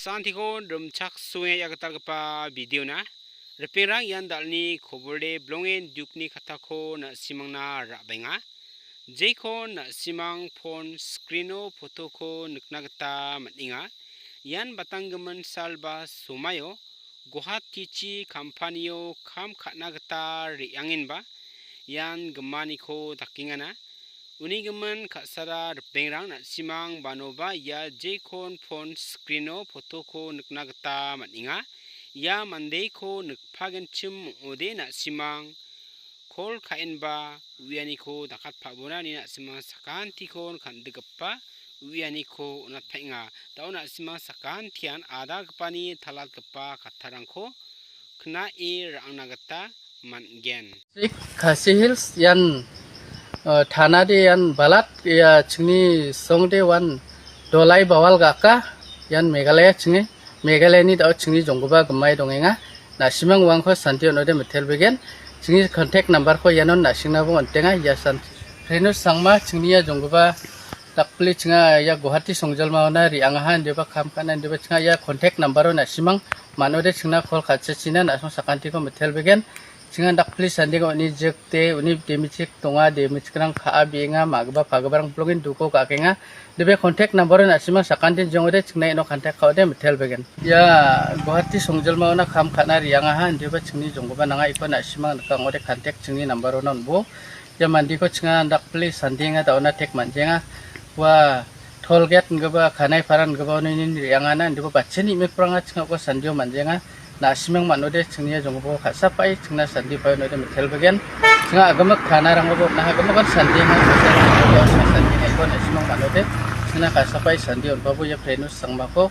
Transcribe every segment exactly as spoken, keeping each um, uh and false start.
Santiko rimchaksoe ia gitalgipa videona. Ripengrang ian dal·ni koborde bilongen dukni kattako na·simangna ra·benga. Jekon na·simang phone screeno photoko nikna gita man·enga. Ian batanggimin salba somaio Guwahatichi kampanio kam ka·na gita re·angenba ian gimaniko dakengana. Uni gimin ka·sara ripengrang na·simang banoba ia jekon phone screeno photoko nikna gita man·enga. Ia mandeko nikpagenchim ong·ode na·simang kol ka·enba uianiko dakatpabona ine na·simang sakantikon kan·dikgipa uianiko on·atpaenga. Da·o na·simang sakantian adagipani talatgipa kattarangko knae ra·angna gita man·gen. Khasi Hills ian, eh, thanade ian balat ia chingni songde wan dolai bawal gaka ian Meghalaya chinge, Meghalayani da·o chingni jonggipa gimai dongenga. Na·simang uangko santi on·ode mitelbegen. Chingni contact numberko ianon na·singnabo on·tenga. Ia san Renu Sangma chingni ia jonggipa dakpili chinga ia Guwahati songjolmaona re·angaha indiba kam ka·na indiba chinga ia contact numbero na·simang man·ode chingna call ka·chachina na·song sakantiko mitelbegen. Chinga dakpili sandiko uni jikde uni demichik donga, demichikrang ka·a be·enga, ma·gipa pagiparang bilongen duko ga·kenga. Dibe contact numbero na·simang sakantin jongode chingna ino contact ka·ode mitelbegen. Ia Guwahati songjolmaona kam ka·na re·angaha indiba chingni jonggipa nanga iko na·simang nika ong·ode contact chingni numberona on·bo. Ia mandiko chinga dakpili sandenga da·ona tek man·jenga. Ua toll gate ingipa Kanai Paran ingipa onini re·angana indiba bacheni imikpranga chinga uko sandio man·jenga. Na·simang man·ode chingnia jonggipa ka·sapae chingna sandi pae on·ode mitelbegen. Chinga agimik thanarangkoba on·aha, agimikan sandenga, sandenga iko na·simang man·ode chingna ka·sapae sandi on·babo ia Prenus Sangmako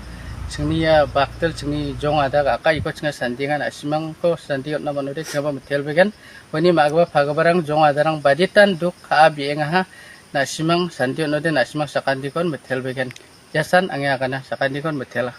chingnia bakdil chingni jong ada ga·aka iko chinga sandenga na·simangko sandi on·na man·ode chingaba mitelbegen. Uni ma·gipa pagiparang jong adarang baditan duk ka·a be·engaha na·simang sandi on·ode na·simang sakantikon mitelbegen. Ia san ange agana sakantikon mitela.